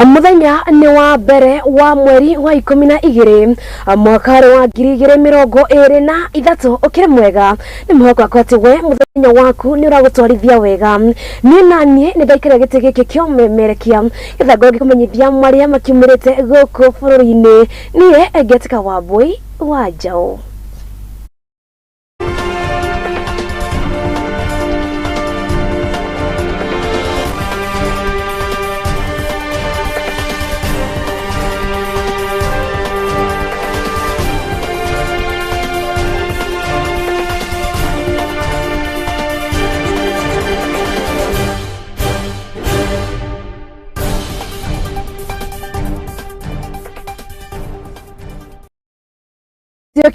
Muthenya nĩ wa mbere wa mweri wa 12 mwaka wa 2023. Ũkĩrĩ mwega nĩ mwĩhoko wakwa atĩ we mũthenya waku nĩ ũragũtwarithia wega. Niĩ na niĩ nĩ ndaikara gĩtĩ gĩkĩ kĩa ũmemerekia getha ngorwo ngĩkũmenyithia marĩa makiumĩrĩte gũkũ bũrũri-inĩ. Niĩ ngetĩka Wambui wa Njaũ.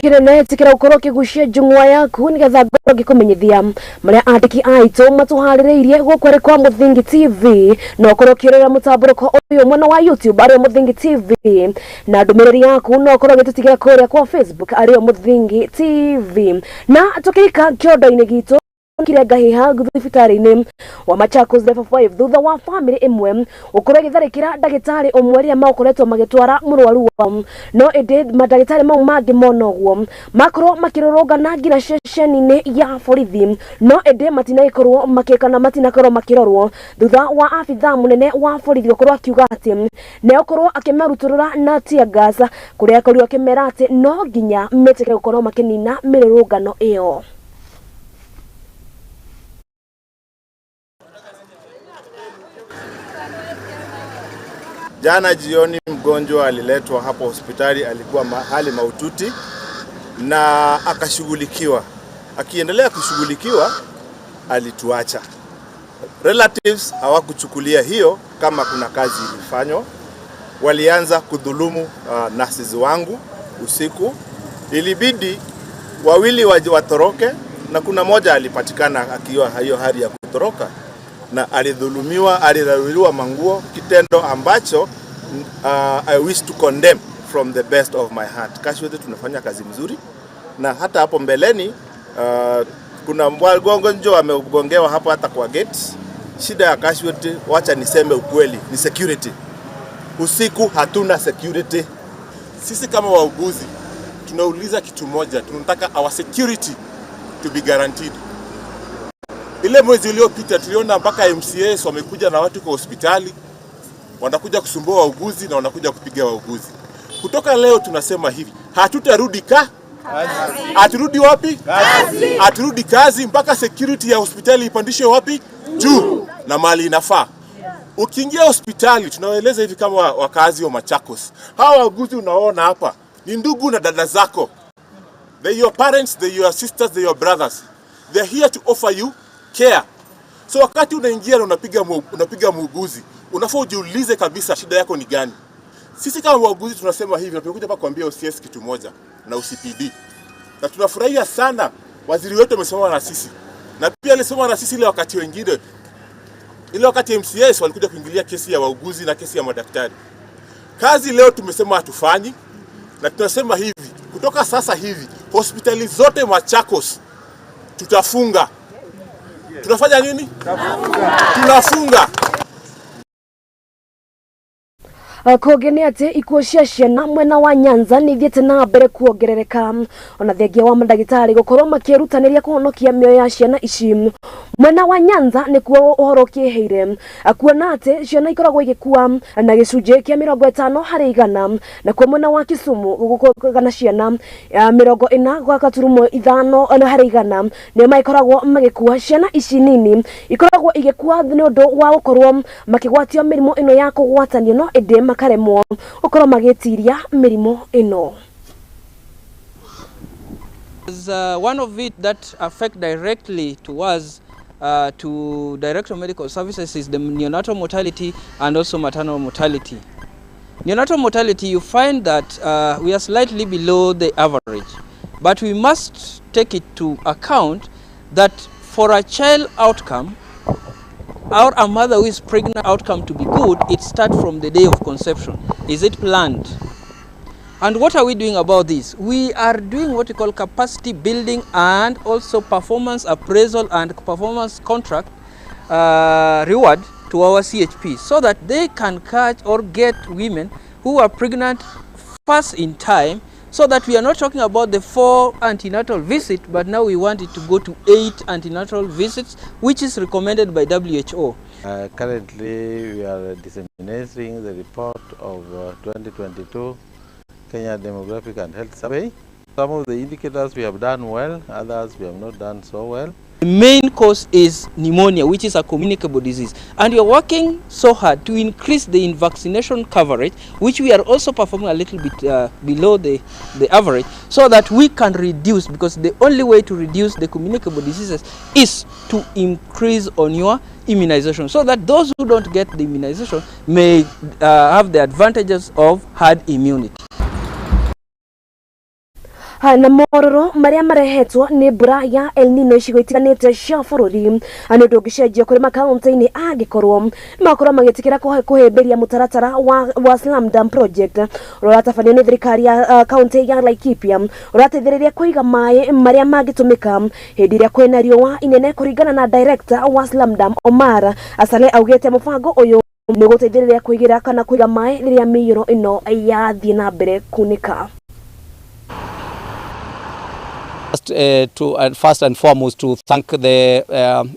Kĩnene ĩtĩkĩra gũkorwo ũkĩgucia njũng'wa yaku nĩgetha ngorwo ngĩkũmenyithia marĩa andĩki aitũ matũharĩrĩirie gũkũ arĩ kwa Mũthingi TV, na ũkorwo ũkĩrora mũtambũrũko ũyũ mwena wa YouTube arĩ Mũthingi TV, na ndũmĩrĩri yaku no ũkorwo ũgĩtũtigĩra kũrĩa kwa Facebook arĩ Mũthingi TV. Na tũkĩrika kĩondo-inĩ gitũ kire ngahiha thibitarĩ-inĩ wa Machakos level 5 thutha wa famĩlĩ ĩmwe gũkorwo ĩgĩtharĩkĩra ndagĩtarĩ ũmwe rĩrĩa makoretwo magĩtwara mũrwaru wao, no ĩndĩ mandagĩtarĩ mau mangĩ mona ũguo makorwo makĩrũrũngana nginya ceceni-inĩ ya borithi, no ĩndĩ matinagĩkorwo makĩkana matinakorwo makĩrorwo thutha wa abithaa mũnene wa borithi gũkorwo akiuga atĩ nĩegũkorwo akĩmarutũrũra na tear gas, kũrĩa akorirwo akĩmera atĩ no nginya metĩkĩre gũkorwo makĩnina mĩrũrũngano ĩyo. Jana jioni mgonjwa aliletwa hapo hospitali, alikuwa hali mahututi na akashughulikiwa. Akiendelea kushughulikiwa alituacha. Relatives hawakuchukulia hiyo kama kuna kazi ilifanywa. Walianza kudhulumu nurses wangu usiku. Ilibidi wawili watoroke na kuna moja alipatikana akiwa hiyo hali ya kutoroka na alidhulumiwa, alidharuliwa manguo, kitendo ambacho I wish to condemn from the best of my heart. Casualty tunafanya kazi mzuri na hata hapo mbeleni kuna mgonjwa amegongewa hapo hata kwa gate. Shida ya casualty, wacha niseme ukweli, ni security. Usiku hatuna security. Sisi kama wauguzi tunauliza kitu moja, tunataka our security to be guaranteed. Ile mwezi uliopita tuliona mpaka MCAs wamekuja na watu kwa hospitali, wanakuja kusumbua wauguzi na wanakuja kupiga wauguzi. Kutoka leo tunasema hivi, hatutarudi kazi. Haturudi wapi? Kazi. Haturudi kazi mpaka security ya hospitali ipandishwe wapi? Juu na mali inafaa. Ukiingia hospitali tunawaeleza hivi kama wakazi wa Machakos, hawa wauguzi unaona hapa ni ndugu na dada zako. They your parents, they your sisters, they your brothers. They are here to offer you care. So wakati unaingia na unapiga muuguzi, unafaa ujiulize kabisa shida yako ni gani. Sisi kama wauguzi tunasema hivi, na tumekuja hapa kuambia OCS kitu moja na OCPD. Na tunafurahia sana waziri wetu amesimama na sisi. Na pia alisimama na sisi ile wakati wengine. Ile wakati MCAs walikuja kuingilia kesi ya wauguzi na kesi ya madaktari. Kazi leo tumesema hatufanyi, na tunasema hivi, kutoka sasa hivi hospitali zote Machakos tutafunga. Tunafanya nini? Tunafunga. Kũngĩ nĩ atĩ ikuũ cia ciana mwena wa Nyanza nĩ ithiĩte na mbere kuongerereka, ona thengia wa mandagĩtarĩ gũkorwo makĩrutanĩria kũhonokia mĩoyo ya ciana ici. Mwena wa Nyanza nĩkuo ũhoro ũkĩhĩire, kuona atĩ ciana ikoragwo igĩkua na gĩcunjĩ kĩa 50%, nakuo mwena wa Kisumu kana ciana 40.5% nĩo magĩkoragwo magĩkua. Ciana ici nini ikoragwo igĩkua nĩ ũndũ wa gũkorwo makĩgwatio mĩrimũ ĩno ya kũgwatanio, no ĩndĩ makaremwo gũkorwo magĩtiria mĩrimũ ĩno. One of it that affect directly to us, to Director of Medical Services, is the neonatal mortality and also maternal mortality. Neonatal mortality, you find that we are slightly below the average, but we must take it to account that for a child outcome or a mother who is pregnant outcome to be good, it starts from the day of conception. Is it planned? And what are we doing about this? We are doing what we call capacity building and also performance appraisal and performance contract reward to our CHP so that they can catch or get women who are pregnant first in time, so that we are not talking about the 4 antenatal visits, but now we want it to go to 8 antenatal visits, which is recommended by WHO. Currently, we are disseminating the report of 2022 Kenya Demographic and Health Survey. Some of the indicators we have done well, others we have not done so well. The main cause is pneumonia, which is a communicable disease. And we are working so hard to increase the vaccination coverage, which we are also performing a little bit below the average, so that we can reduce, because the only way to reduce the communicable diseases is to increase on your immunization, so that those who don't get the immunization may have the advantages of herd immunity. Na mororo maria marehetwo ni mbura ya El Nino icigo itiganite cia bururi ni undu ungicenjia kuri makaunti-ini angikorwo makorwo magitikira kuhimbiria mutaratara wa Slum Dam Project uratabanio ni thirikari ya kaunti ya Laikipia urateithĩrĩria kuiga maĩ maria mangitumika hindi iria kwina riũa inene. Kuringana na director wa Slum Dam Omar Asale augite mubango uyu ni guteithĩrĩria kuigira kana kuiga maĩ riria mĩiyũro ino yathie na mbere kunika. First and foremost to thank the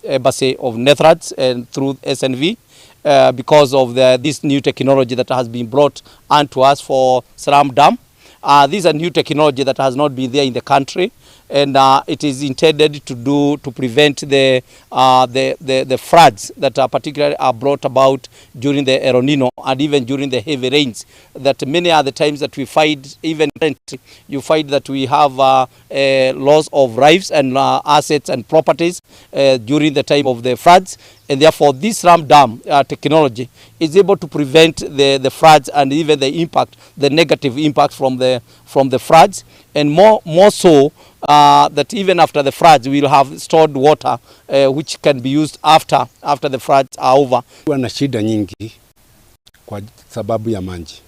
Embassy of Netherlands and through SNV because of this new technology that has been brought unto us for Slum Dam. This is a new technology that has not been there in the country, and it is intended to prevent the floods that are particularly are brought about during the El Nino and even during the heavy rains. That many are the times that we find, even you find that we have loss of lives and assets and properties during the time of the floods, and therefore this Slum Dam technology is able to prevent the floods and even the impact, the negative impact from the floods, and more so that even after the floods we will have stored water which can be used after the floods are over. Wana shida nyingi kwa sababu ya maji.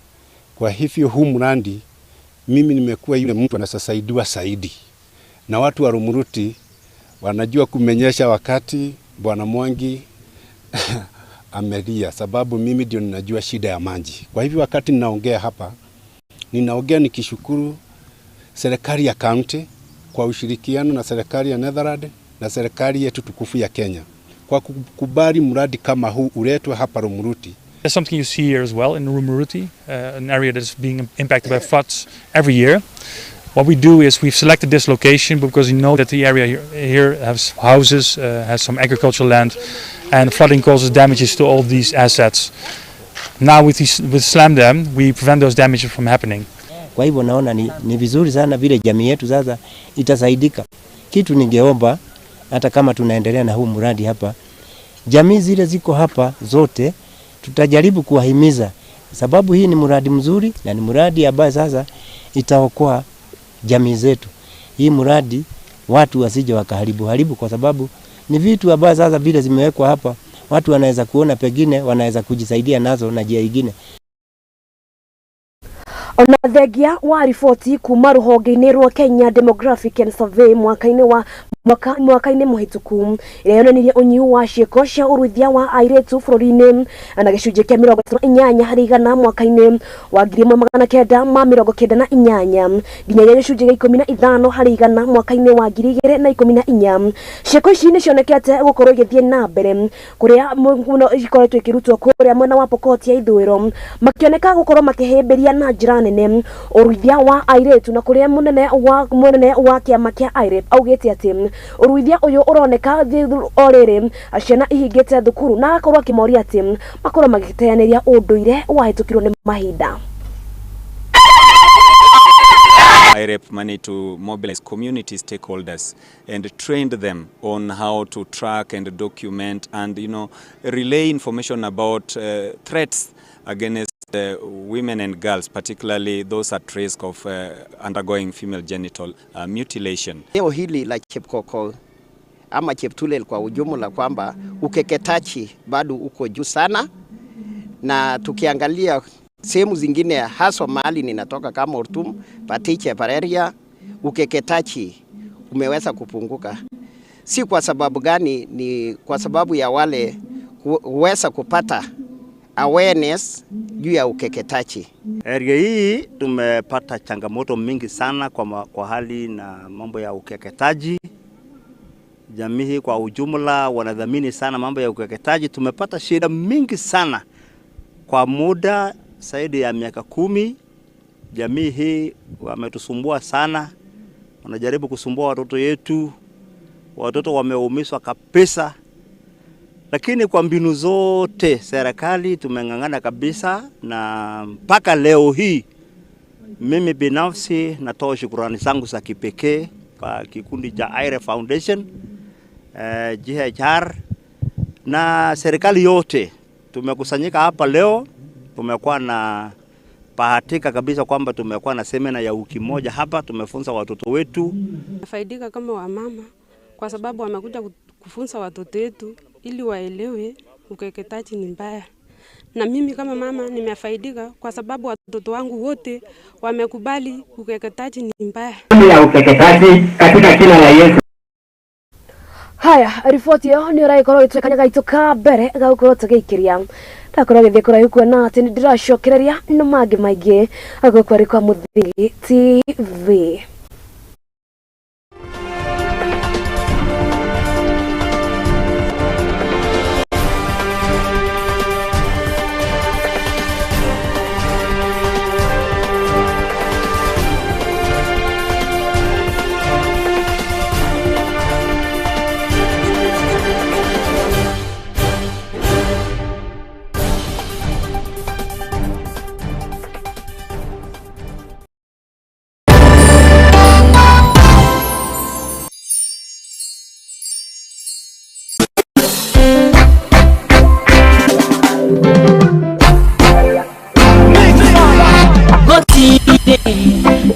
Kwa hivyo huu mradi mimi nimekuwa yule mtu anasaidiwa zaidi. Na watu wa Rumuruti wanajua kumenyesha wakati Bwana Mwangi amelia, sababu mimi ndio ninajua shida ya maji. Kwa hivyo wakati ninaongea hapa, ninaongea nikishukuru serikali ya county kwa ushirikiano na serikali ya Netherlands na serikali yetu tukufu ya Kenya kwa kukubali mradi kama huu uletwe hapa Rumuruti. That's something you see here as well in Rumuruti, an area that's being impacted by floods every year. What we do is we've selected this location because we know that the area here has houses, has some agricultural land, and flooding causes damages to all these assets. Now with Slam Dam, we prevent those damages from happening. Kwa hivyo naona ni vizuri sana vile jamii yetu sasa itasaidika. Kitu ningeomba hata kama tunaendelea na huu mradi hapa, jamii zile ziko hapa zote tutajaribu kuwahimiza, sababu hii ni mradi mzuri na ni mradi ambaye sasa itaokoa jamii zetu. Hii mradi watu wasije wakaharibu haribu, kwa sababu ni vitu ambavyo sasa vile zimewekwa hapa watu wanaweza kuona, pengine wanaweza kujisaidia nazo na njia nyingine. Ona thengia wa riboti kuma ruhonge-inĩ rwa Kenya Demographic and Survey mwaka-inĩ mũhĩtũku ĩrĩa yonanirie ũnyihu wa ciĩko cia ũruithia wa airĩtu bũrũri-inĩ na gĩcunjĩ kĩa 38 harĩ igana mwaka-inĩ wa 1998 nginyagia gĩcunjĩ gĩa 15 harĩ igana mwaka-inĩ wa 2014. Ciĩko ici nĩ cionekete gũkorwo igĩthiĩ na mbere kũrĩa mũno ikoretwo ikĩrutwo kũrĩa mwena wa Pokot ya ithũĩro, makĩoneka gũkorwo makĩhĩmbĩria na njĩra nene ũruithia wa airĩtu, na kũrĩa mũnene wa kĩama kĩa IREP augĩte atĩ ũruithia ũyũ ũroneka o rĩrĩ ciana ihingĩte thukuru, na agakorwo akĩmoria atĩ makorwo magĩteanĩria ũndũire wahĩtũkirwo nĩ mahinda. IREP managed to mobilize community stakeholders and trained them on how to track and document and, you know, relay information about threats against women and girls, particularly those at risk of undergoing female genital mutilation. Eneo hili la Chepkoko ama Cheptulel kwa ujumla, kwamba ukeketaji bado uko juu sana, na tukiangalia sehemu zingine haswa mahali ninatoka kama Ortum, Patiche, Pareria, ukeketaji umeweza kupunguka. Si kwa sababu gani? Ni kwa sababu ya wale kuweza kupata awareness juu ya ukeketaji. Area hii tumepata changamoto mingi sana kwa hali na mambo ya ukeketaji. Jamii kwa ujumla wanadhamini sana mambo ya ukeketaji. Tumepata shida mingi sana kwa muda zaidi ya miaka 10. Jamii hii wametusumbua sana, wanajaribu kusumbua watoto yetu. Watoto wameumizwa kabisa. Lakini kwa mbinu zote serikali tumeng'ang'ana kabisa, na mpaka leo hii mimi binafsi natoa shukrani zangu za kipekee kwa kikundi cha IREP Foundation, GHR na serikali yote. Tumekusanyika hapa leo, tumekuwa na bahatika kabisa kwamba tumekuwa na semina ya wiki moja hapa, tumefunza watoto wetu. Faidika kama wamama kwa sababu wamekuja kufunza watoto wetu ili waelewe ukeketaji ni mbaya. Na mimi kama mama nimefaidika kwa sababu watoto wangu wote wamekubali ukeketaji ni mbaya. Ya ukeketaji katika jina la Yesu. Haya, riboti ĩyo nĩ ũragĩkorwo ĩgĩtwĩka kanya gaitũ ka mbere ga gũkorwo tũgĩikĩria. Ndakorwo gĩthiĩ kũraihu kuona atĩ nĩ ndĩracokereria na mangĩ maingĩ gũkũ arĩ kwa Mũthingi TV.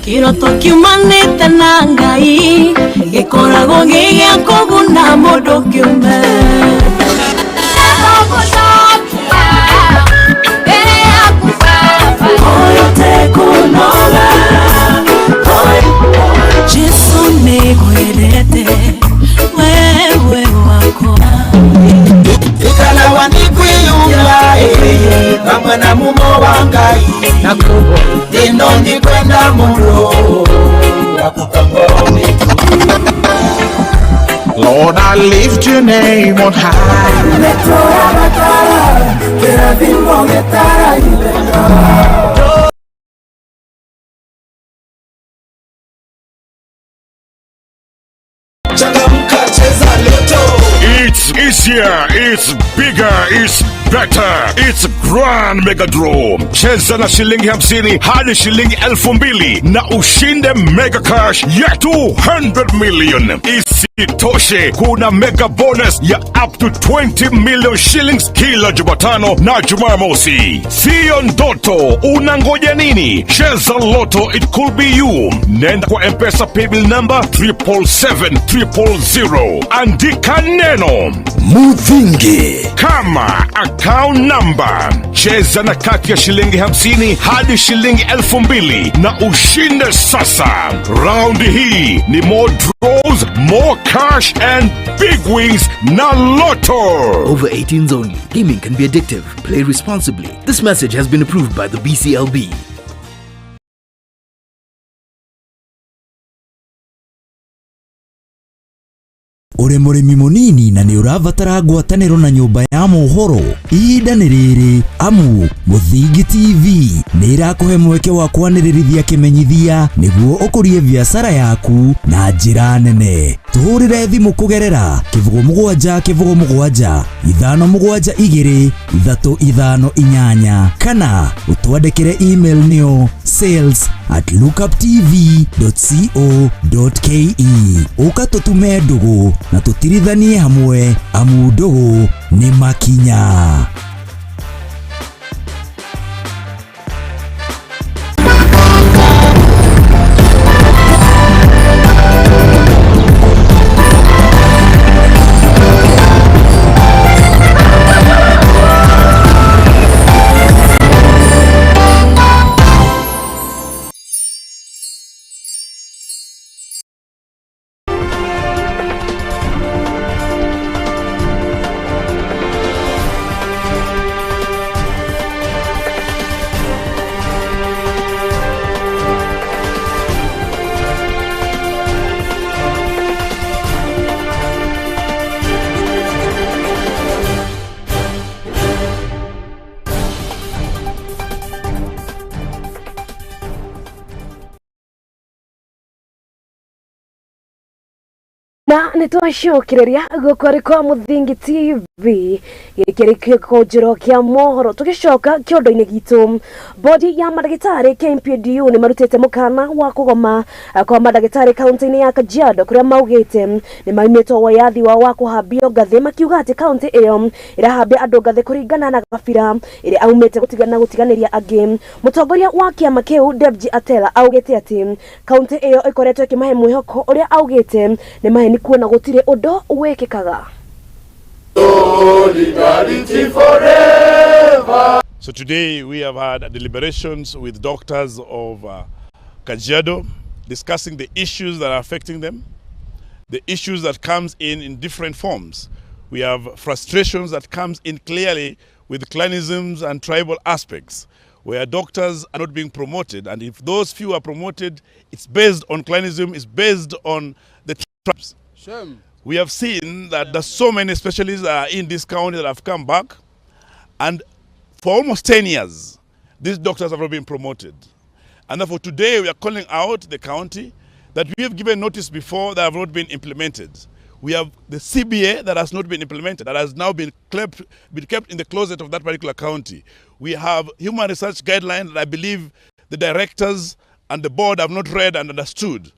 Kiroto kiumanĩte na Ngai gĩkoragwo gĩ gĩa kũguna mũndũ kĩũmbe. Jesu nĩngwendete wewe wakwa. Ikalawa nikwiyunga pamwe na mumo wa Ngai na kubo tino ndikwenda muno. Lord, I lift your name on high. It's easier, it's bigger, it's better, it's Grand Mega Draw. Cheza na shilingi 50 hadi shilingi 2000 na ushinde mega cash ya 200 million. Isitoshe, kuna mega bonus ya up to 20 million shillings kila Jumatano na Jumamosi. Siyo ndoto, unangoja nini? Cheza Lotto, it could be you. Nenda kwa M-Pesa paybill number 777 000. Andika neno Muthingi kama account number. Cheza na kati ya shilingi 50 hadi shilingi 2000 na ushinde sasa. Round hii ni more draws, more cash and big wins na Lotto. Over 18s only. Gaming can be addictive. Play responsibly. This message has been approved by the BCLB. Uri mũrĩmi mũnini na nĩ ũrabatara ngwatanĩro na nyũmba ya mohoro, ihinda nĩ rĩrĩ amu Mũthingi TV nĩ ĩrakũhe mweke wa kwanĩrĩrithia kĩmenyithia nĩguo ũkũrie biacara yaku na njĩra nene. Tũhũrĩre thimũ kũgerera 07 07 5 7 2 3 5 8 kana ũtwandĩkĩre email nĩyo sales@lookuptv.co.ke. Ũka tũtume ndũgũ na tũtirithanie hamwe amu ndũgũ nĩ makinya. Na nä twacokereria gũkũ arĩ kwa Mũthingi TV, gĩkĩ nĩ gĩkũnjĩro kĩa mohoro. Tũgĩcoka kĩondo-inĩ gitũ, bodi ya mandagĩtarĩ KMPDU nĩ marutĩte mũkana wa kũgoma kwa mandagĩtarĩ kaunti-inĩ ya Kajiado, kũrĩa maugĩte nĩ maimĩtwo wayathi wao wa kũhambio ngathĩ, makiuga atĩ kaunti ĩyo ĩrahambia andũ ngathĩ kũringana na gabira ĩrĩa aumĩte gũtigana gũtiganĩria angĩ. Mũtongoria wa kĩama kĩu Devji Atela augĩte atĩ kaunti ĩyo ĩkoretwo ĩkĩmahe mwĩhoko ũrĩa augĩte nĩ maheni, kuona gũtirĩ ũndũ wĩkĩkaga. Solidarity forever. So today we have had deliberations with doctors of Kajiado, discussing the issues that are affecting them, the issues that comes in different forms. We have frustrations that comes in clearly with clanisms and tribal aspects, where doctors are not being promoted, and if those few are promoted, it's based on clanism, it's based on the tribes. Shame. We have seen that there's so many specialists that are in this county that have come back, and for almost 10 years, these doctors have not been promoted. And therefore today we are calling out the county that we have given notice before that have not been implemented. We have the CBA that has not been implemented, that has now been kept in the closet of that particular county. We have human research guidelines that I believe the directors and the board have not read and understood.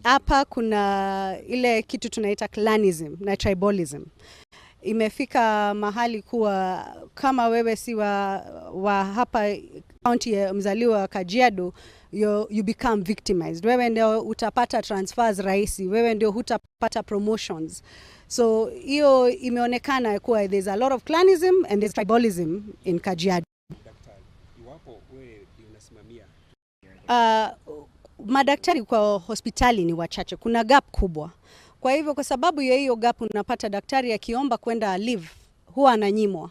Hapa kuna ile kitu tunaita clanism na tribalism. Imefika mahali kuwa kama wewe si wa hapa county ya mzaliwa wa Kajiado, you become victimized. Wewe ndio utapata transfers rahisi, wewe ndio hutapata promotions. So hiyo imeonekana kuwa there's a lot of clanism and there's tribalism in Kajiado. Iwapo wewe ndio unasimamia madaktari kwa hospitali ni wachache, kuna gap kubwa. Kwa hivyo kwa sababu ya hiyo gap, unapata daktari akiomba kwenda leave huwa ananyimwa.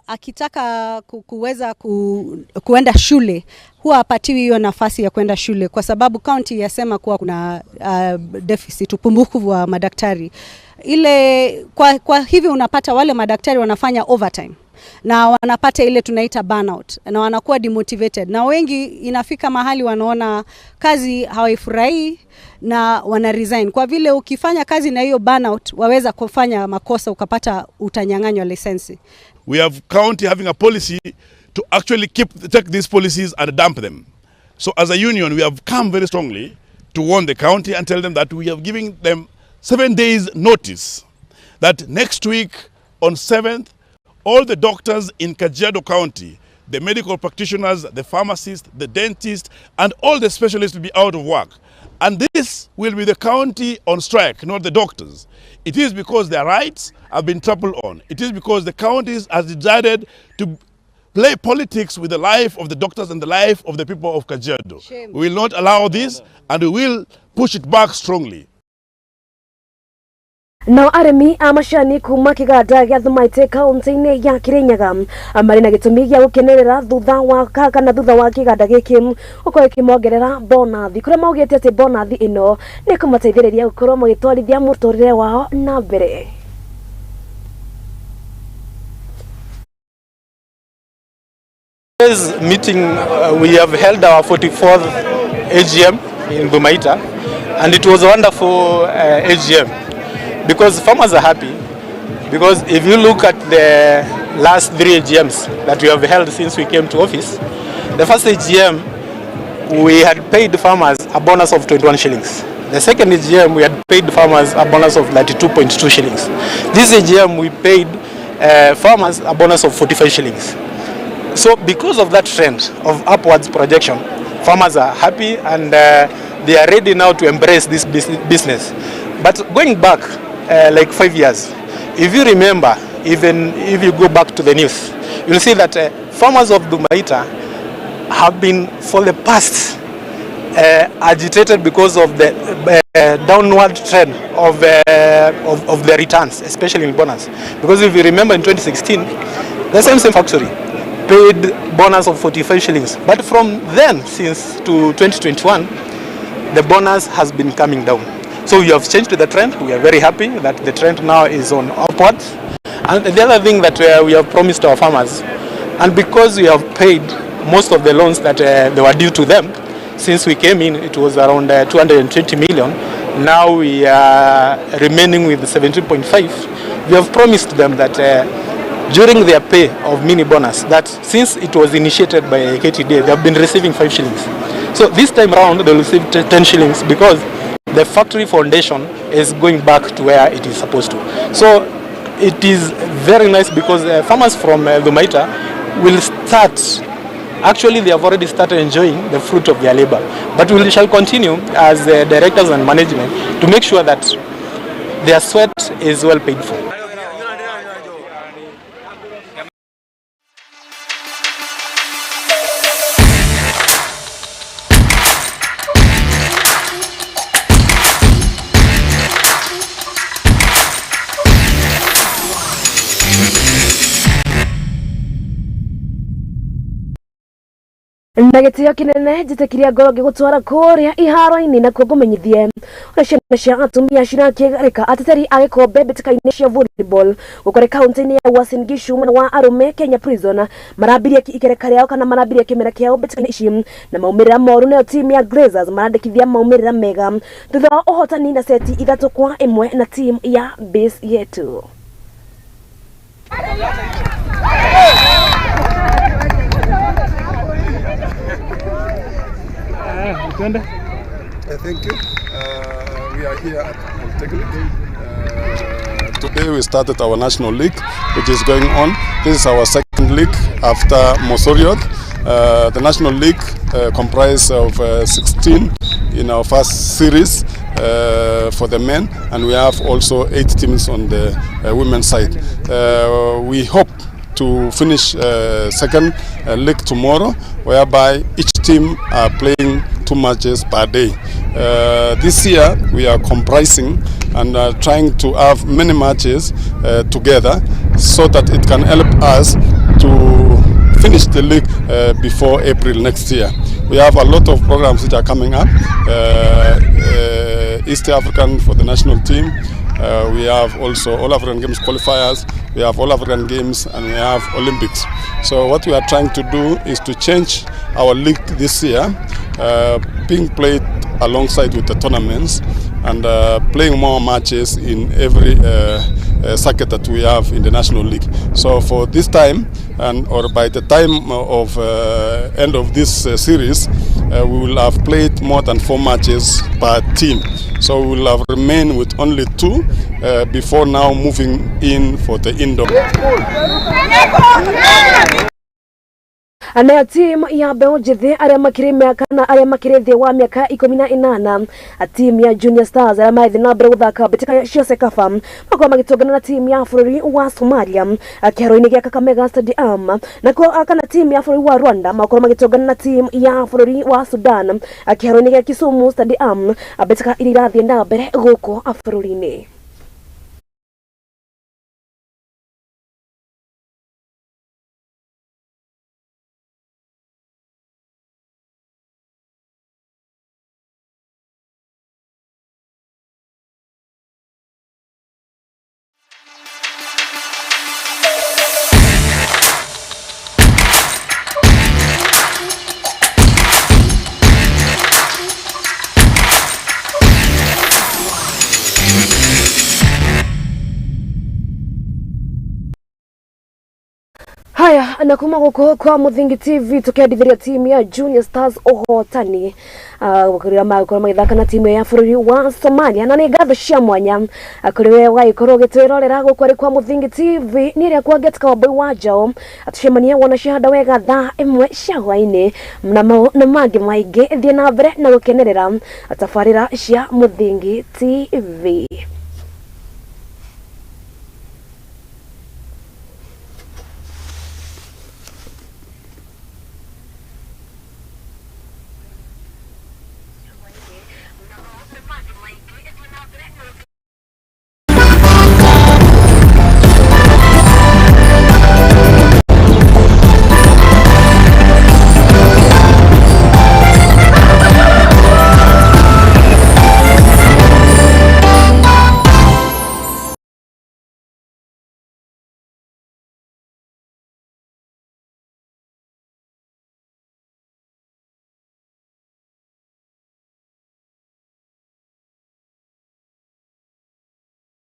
Akitaka kuweza kuenda shule huwa hapatiwi hiyo nafasi ya kwenda shule, kwa sababu county yasema kuwa kuna deficit, upungufu wa madaktari. Ile kwa hivyo unapata wale madaktari wanafanya overtime na wanapata ile tunaita burnout na wanakuwa demotivated, na wengi inafika mahali wanaona kazi hawaifurahii na wana resign. Kwa vile ukifanya kazi na hiyo burnout waweza kufanya makosa ukapata utanyang'anywa lisensi. We have county having a policy to actually take these policies and dump them. So as a union we have come very strongly to warn the county and tell them that we have given them 7 days notice that next week on 7th all the doctors in Kajiado County, the medical practitioners, the pharmacists, the dentists, and all the specialists will be out of work. And this will be the county on strike, not the doctors. It is because their rights have been trampled on. It is because the counties has decided to play politics with the life of the doctors and the life of the people of Kajiado. Shame. We will not allow this, and we will push it back strongly. Nao arĩmi a macani kuma kĩganda gĩa Thumaitĩ kaunti-inĩ ya Kirinyaga marĩ na gĩtũmi gĩa gũkenerera thutha wa kana thutha wa kĩganda gĩkĩ gũkorwo gĩkĩmongerera bonathi, kũrĩa maugĩte atĩ bonathi ĩno nĩ kũmateithĩrĩria gũkorwo magĩtwarithia mũtũrĩre wao na mbere. Today's meeting, we have held our 44th AGM in Thumaita, and it was a wonderful AGM. Because farmers are happy, because if you look at the last 3 AGMs that we have held since we came to office, the first AGM we had paid farmers a bonus of 21 shillings. The second AGM we had paid farmers a bonus of 32.2 shillings. This AGM we paid farmers a bonus of 45 shillings. So because of that trend of upwards projection, farmers are happy and they are ready now to embrace this business. But going back like 5 years, if you remember, even if you go back to the news, you'll see that farmers of Thumaita have been for the past agitated because of the downward trend of the returns, especially in bonus. Because if you remember in 2016, the same factory paid bonus of 45 shillings. But from then, since to 2021, the bonus has been coming down. So we have changed the trend. We are very happy that the trend now is on upwards. And the other thing that we have promised our farmers, and because we have paid most of the loans that they were due to them, since we came in, it was around 220 million. Now we are remaining with 17.5. We have promised them that during their pay of mini bonus, that since it was initiated by KTDA, they have been receiving 5 shillings. So this time round, they will receive 10 shillings because the factory foundation is going back to where it is supposed to. So it is very nice because farmers from Thumaita will start, actually they have already started enjoying the fruit of their labor. But we shall continue as directors and management to make sure that their sweat is well paid for. Na gĩtĩo kĩnene njĩtĩkirie ngoro ngĩgũtwara kũrĩa iharo-inĩ nakuo ngũmenyithie ũrĩa ciana cia atumia cirakĩgarĩka ateteri a gĩkombe mbĩtĩka-inĩ cia volleyball gũkũrĩ kaunti-inĩ ya Uasin Gishu mwena wa arũme Kenya Prison marambirie ikereka rĩao kana marambirie kĩmera kĩao mbĩtĩka-inĩ ici na maumĩrĩra moru nayo timu ya Glazers marandĩkithia maumĩrĩra mega thutha wa ũhotani na seti 3-1 na timu ya Base Yetu. Thank you. We are here at Polytechnic. Today we started our national league, which is going on. This is our second league after Mosoriot. The national league comprises of 16 in our first series for the men, and we have also 8 teams on the women's side. We hope to finish second league tomorrow, whereby each team are playing 2 matches per day. This year we are comprising and trying to have many matches together so that it can help us to finish the league before April next year. We have a lot of programs which are coming up. East African for the national team. We have also All African Games qualifiers, we have All African Games, and we have Olympics. So what we are trying to do is to change our league this year, being played alongside with the tournaments and playing more matches in every circuit that we have in the National League. So for this time, and or by the time of end of this series, we will have played more than 4 matches per team. So we will have remained with only 2 before now moving in for the indoor. Nayo timu ya mbeũ njĩthĩ arĩa makĩrĩ mĩaka na arĩa makĩrĩ thĩ wa mĩaka 18, timu ya Junior Stars arĩa marathiĩ na mbere gũthaka mbĩtĩka cia CECAFA makorwo magĩtũngana na timu ya bũrũri wa Somalia kĩharo-inĩ gĩa Kakamega Stadium, nakuo kana timu ya bũrũri wa Rwanda makorwo magĩtũngana na timu ya bũrũri wa Sudan kĩharo-inĩ gĩa Kisumu Stadium, mbĩtĩka iria irathiĩ na mbere gũkũ bũrũri-inĩ. Haya, na kuma guku kwa Muthingi TV tukiandithiria timu ya Junior Stars uhotani gukiria magũkorwo magĩthaka na timu ya bũrũri wa Somalia, na nĩ ngatho cia mwanya kũrĩ we wagĩkorwo ũgĩtwĩrorera gũkũ arĩ kwa Muthingi TV. Nĩ ĩrĩa kwa Ngĩtĩka Wambui wa Njaũ, atucemanie wona cihanda wega thaa 1 cia hwaĩ-inĩ na mangĩ maingĩ. Thiĩ na mbere na gũkenerera tabarĩra cia Muthingi TV.